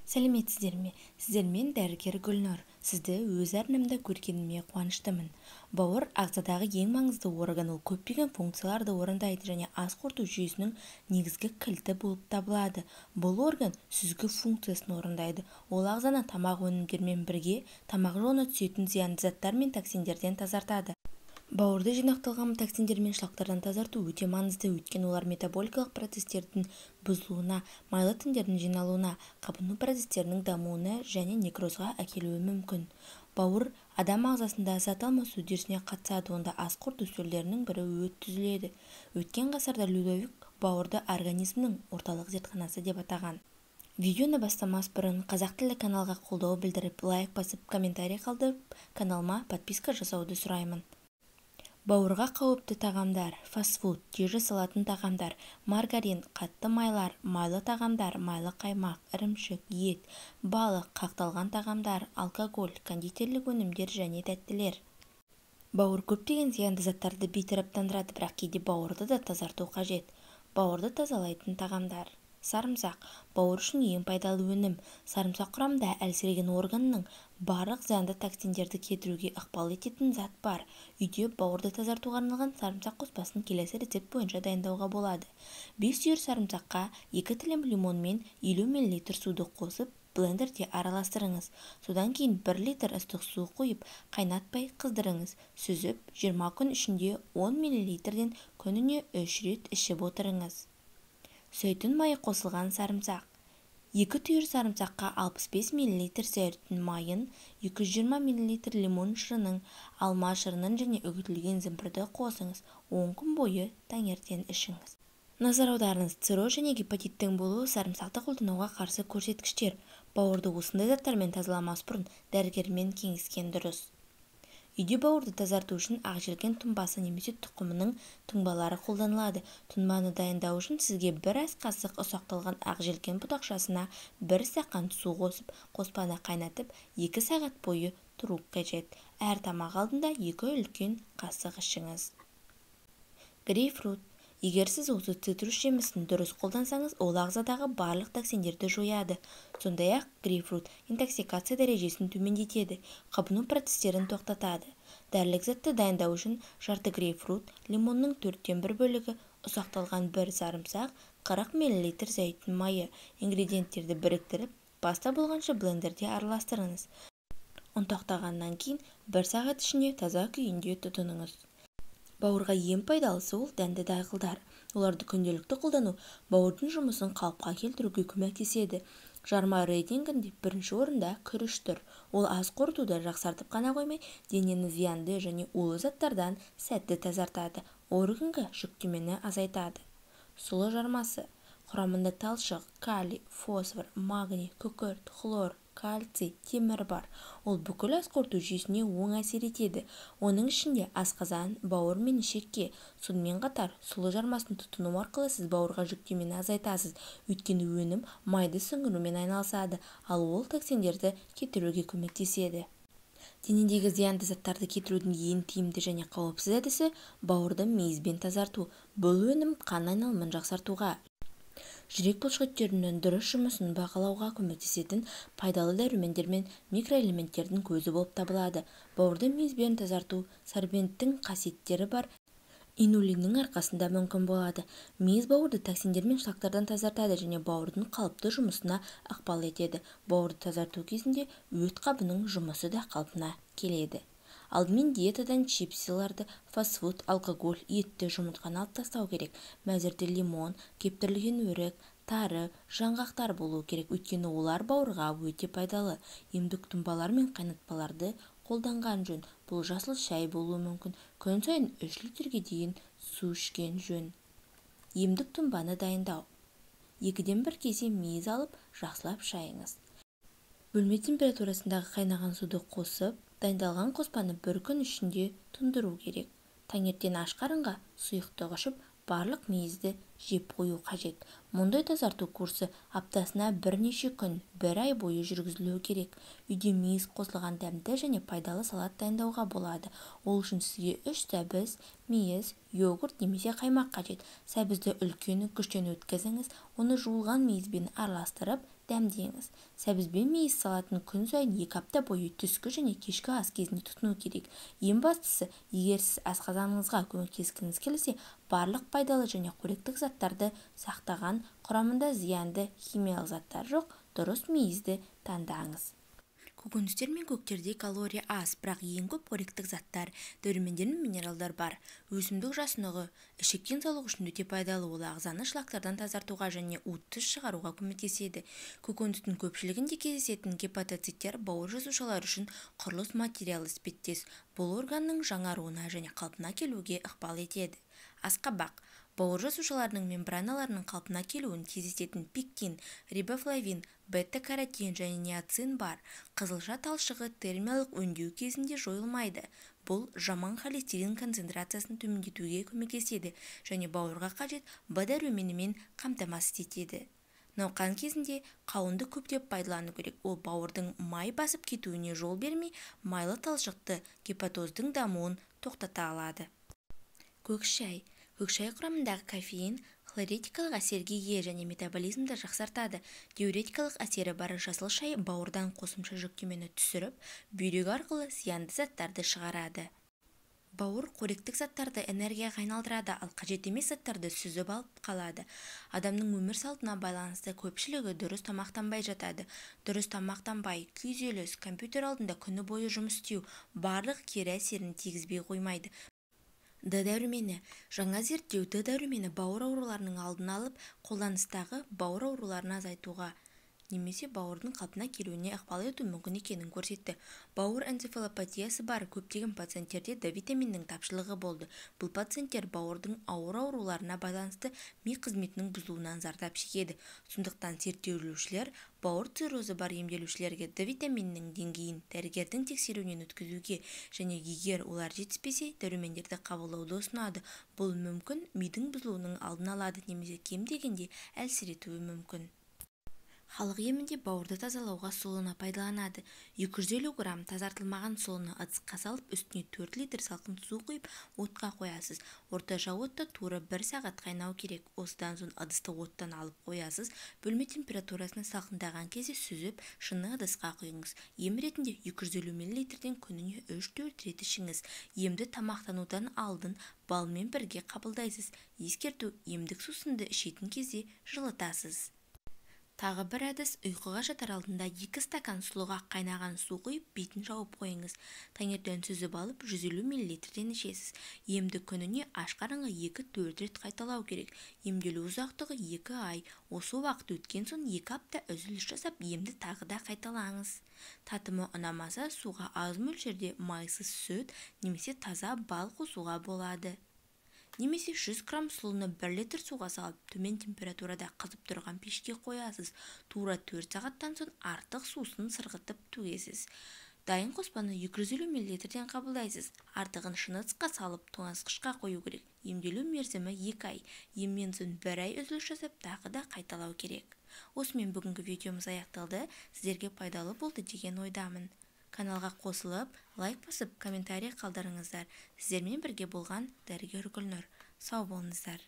Сәлеметсіздер ме? Сіздермен дәрігер Гүлнұр. Сізді өз арнамда көргеніме қуаныштымын. Бауыр ағзадағы ең маңызды орган, ол көптеген функцияларды орындайды және ас қорыту жүйесінің негізгі кілті болып табылады. Бұл орган сүзгі функциясын орындайды. Ол ағзаны тамақ өнімдерімен бірге тамақ жолына түсетін зиянды заттар мен токсиндерден тазартады. Бауырды жинақталған токсиндер мен шлактардан тазарту өте маңызды, өйткені олар метаболикалық процестердің бұзылуына, майлы тіндердің жиналуына, қабыну процестерінің дамуына және некрозға әкелуі мүмкін. Бауыр адам ағзасында зат алмасу үдерісіне қатысады, онда ас қорыту сөлдерінің бірі өт түзіледі. Өткен ғасырда Людовик бауырды организмнің орталық зертханасы деп атаған. Видеоны бастамас бұрын қазақ тілді каналға қолдау білдіріп, лайк басып, комментарий қалдырып, каналыма подписка жасауды сұраймын. Бауырға қауіпті тағамдар: фастфуд, тез жасалатын тағамдар, маргарин, қатты майлар, майлы тағамдар, майлы қаймақ, ірімшік, ет, балық, қақталған тағамдар, алкоголь, кондитерлік өнімдер және тәттілер. Бауыр көптеген зиянды заттарды бейтараптандырады, бірақ кейде бауырды да тазарту қажет. Бауырды тазалайтын тағамдар. Сарымсақ бауыр үшін ең пайдалы өнім. Сарымсақ құрамында әлсіреген органның барлық зиянды токсиндерді кетіруге ықпал ететін зат бар. Үйде бауырды тазартуға арналған сарымсақ қоспасын келесі рецепт бойынша дайындауға болады. 5 түйір сарымсаққа 2 тілім лимон мен 50 мл суды қосып, блендерде араластырыңыз. Содан кейін 1 литр ыстық су құйып, қайнатпай қыздырыңыз. Сүзіп, 20 күн ішінде 10 мл-ден күніне 3 рет ішіп отырыңыз. Зәйтүн майы қосылған сарымсақ. 2 түйір сарымсаққа 65 мл зәйтүн майын, 220 мл лимон шырынын, алма шырынын және үгітілген зімбірді қосыңыз. 10 күн бойы таңертең ішіңіз. Назар аударыңыз, цирроз және гепатиттің болуы сарымсақты қолдануға қарсы көрсеткіштер. Бауырды осындай заттармен тазаламас бұрын дәрігермен кеңескен дұрыс. Үйде бауырды тазарту үшін ақжелкен тұнбасы немесе тұқымының тұнбалары қолданылады. Тұнбаны дайындау үшін сізге бір ас қасық ұсақталған ақжелкен бұтақшасына 1 стақан су қосып, қоспаны қайнатып, 2 сағат бойы тұру қажет. Әр тамақ алдында 2 үлкен қасық ішіңіз. Грейпфрут. Егер сіз осы цитрус жемісін дұрыс қолдансаңыз, ол ағзадағы барлық токсиндерді жояды. Сондай-ақ грейпфрут интоксикация дәрежесін төмендетеді, қабыну процестерін тоқтатады. Дәрілік затты дайындау үшін жарты грейпфрут, лимонның 1/4 бөлігі, ұсақталған 1 сарымсақ, 40 мл зәйтүн майы. Ингредиенттерді біріктіріп, паста болғанша блендерде араластырыңыз. Ұнтақтағаннан кейін 1 сағат ішінде таза күйінде тұтыныңыз. Бауырға ең пайдалысы ол дәнді дақылдар. Оларды күнделікті қолдану бауырдың жұмысын қалыпқа келтіруге көмектеседі. Жарма рейтингінде бірінші орында күріш тұр. Ол ас қорытуды жақсартып қана қоймай, денені зиянды және улы заттардан сәтті тазартады, органға жүктемені азайтады. Сұлы жармасы құрамында талшық, калий, фосфор, магний, күкірт, хлор, кальций, темір бар. Ол бүкіл ас қорыту жүйесіне оң әсер етеді. Оның ішінде асқазан, бауыр мен ішекке. Сонымен қатар, сұлы жармасын тұтыну арқылы сіз бауырға жүктемені азайтасыз. Өйткені өнім майды сіңірумен айналысады, ал ол токсиндерді кетіруге көмектеседі. Денедегі зиянды заттарды кетірудің ең тиімді және қауіпсіз әдісі бауырды мейізбен тазарту. Бұл өнім қан айналымын жақсартуға, жүрек бұлшықеттерінің дұрыс жұмысын бақылауға көмектесетін пайдалы дәрумендер мен микроэлементтердің көзі болып табылады. Бауырды мейізбен тазарту сорбенттің қасиеттері бар инулиннің арқасында мүмкін болады. Мейіз бауырды токсиндер мен шлактардан тазартады және бауырдың қалыпты жұмысына ықпал етеді. Бауырды тазарту кезінде өт қабының жұмысы да қалпына келеді. Алдымен диетадан чипсиларды, фастфуд, алкоголь, етті, жұмыртқаны алып тастау керек. Мәзірде лимон, кептірілген өрік, тары, жаңғақтар болуы керек, өйткені олар бауырға өте пайдалы. Емдік тұнбалар мен қайнатпаларды қолданған жөн. Бұл жасыл шай болуы мүмкін. Күн сайын 3 литрге дейін су ішкен жөн. Емдік тұнбаны дайындау. 2-ден 1 кесе мейіз алып, жақсылап шайыңыз. Бөлме температурасындағы қайнаған суды қосып, дайындалған қоспаны бір күн ішінде тұндыру керек. Таңертең аш қарынға сұйықтық ішіп, барлық мейізді жеп қою қажет. Мұндай тазарту курсы аптасына бірнеше күн, бір ай бойы жүргізілуі керек. Үйде мейіз қосылған дәмді және пайдалы салат дайындауға болады. Ол үшін сізге 3 сәбіз, мейіз, йогурт немесе қаймақ қажет. Сәбізді үлкен үккіштен өткізіңіз, оны жуылған мейізбен араластырып, дәмдеңіз. Сәбіз бен мейіз салатын күн сайын 2 апта бойы түскі және кешкі ас кезінде тұтыну керек. Ең бастысы, егер сіз асқазаныңызға көмектескіңіз келсе, барлық пайдалы және қоректік заттарды сақтаған, құрамында зиянды химиялық заттар жоқ, дұрыс мейізді таңдаңыз. Көкөністер мен көктерде калория аз, бірақ ең көп қоректік заттар, дәрумендер мен минералдар бар. Өсімдік жасұнығы ішек денсаулығы үшін өте пайдалы, ол ағзаны шлактардан тазартуға және уытты шығаруға көмектеседі. Көкөністің көпшілігінде кездесетін гепатоциттер бауыр жасушалары үшін құрылыс материалы іспеттес. Бұл органның жаңаруына және қалпына келуге ықпал етеді. Асқабақ бауыр жасушаларының мембраналарының қалпына келуін тездететін пектин, рибофлавин, бета-каротин және ниацин бар. Қызылша талшығы термиялық өңдеу кезінде жойылмайды. Бұл жаман холестерин концентрациясын төмендетуге көмектеседі және бауырға қажет Б дәруменімен қамтамасыз етеді. Науқан кезінде қауынды көптеп пайдалану керек. Ол бауырдың май басып кетуіне жол бермей, майлы талшықты гепатоздың дамуын тоқтата алады. Көк шай. Көк шай құрамындағы кофеин хлоретикалық әсерге ие және метаболизмді жақсартады. Диуретикалық әсері бар жасыл шай бауырдан қосымша жүктемені түсіріп, бүйрек арқылы зиянды заттарды шығарады. Бауыр қоректік заттарды энергияға айналдырады, ал қажет емес заттарды сүзіп алып қалады. Адамның өмір салтына байланысты көпшілігі дұрыс тамақтанбай жатады. Дұрыс тамақтанбай, күйзеліс, компьютер алдында күні бойы жұмыс істеу барлық кері әсерін тигізбей қоймайды. Д дәрумені. Жаңа зерттеу Д дәрумені бауыр ауруларының алдын алып, қолданыстағы бауыр ауруларын азайтуға немесе бауырдың қалпына келуіне ықпал етуі мүмкін екенін көрсетті. Бауыр энцефалопатиясы бар көптеген пациенттерде Д витаминінің тапшылығы болды. Бұл пациенттер бауырдың ауыр ауруларына байланысты ми қызметінің бұзылуынан зардап шегеді. Сондықтан зерттеушілер бауыр циррозы бар емделушілерге Д витаминінің деңгейін дәрігердің тексеруінен өткізуге және егер олар жетіспесе, дәрумендерді қабылдауды ұсынады. Бұл мүмкін мидың бұзылуының алдын алады немесе кем дегенде әлсіретуі мүмкін. Халық емінде бауырды тазалауға сұлыны пайдаланады. 250 грамм тазартылмаған сұлыны ыдысқа салып, үстіне 4 литр салқын су құйып, отқа қоясыз. Орташа отта тура 1 сағат қайнау керек. Осыдан соң ыдысты оттан алып қоясыз. Бөлме температурасына салқындаған кезде сүзіп, шыны ыдысқа құйыңыз. Ем ретінде 250 мл-ден күніне 3-4 рет ішіңіз. Емді тамақтанудан алдын балмен бірге қабылдайсыз. Ескерту: емдік сусынды ішетін кезде жылытасыз. Тағы бір әдіс: ұйқыға жатар алдында 2 стакан сұлыға қайнаған су құйып, бетін жауып қойыңыз. Таңертең сүзіп алып, 150 мл-ден ішесіз. Емді күніне аш қарынға 2-4 рет қайталау керек. Емделу ұзақтығы 2 ай. Осы уақыт өткен соң 2 апта үзіліс жасап, емді тағы да қайталаңыз. Татымы ұнамаса, суға аз мөлшерде майсыз сүт немесе таза бал қосуға болады. Немесе 100 грамм сұлыны 1 литр суға салып, төмен температурада қызып тұрған пешке қоясыз. Тура 4 сағаттан соң артық сусын сырғытып төгесіз. Дайын қоспаны 250 мл-ден қабылдайсыз. Артығын шыны ыдысқа салып, тоңазытқышқа қою керек. Емделу мерзімі 2 ай. Емнен соң 1 ай үзіліс жасап, тағы да қайталау керек. Осымен бүгінгі видеомыз аяқталды. Сіздерге пайдалы болды деген ойдамын. Каналға қосылып, лайк басып, комментарий қалдырыңыздар. Сіздермен бірге болған дәрігер Гүлнұр. Сау болыңыздар.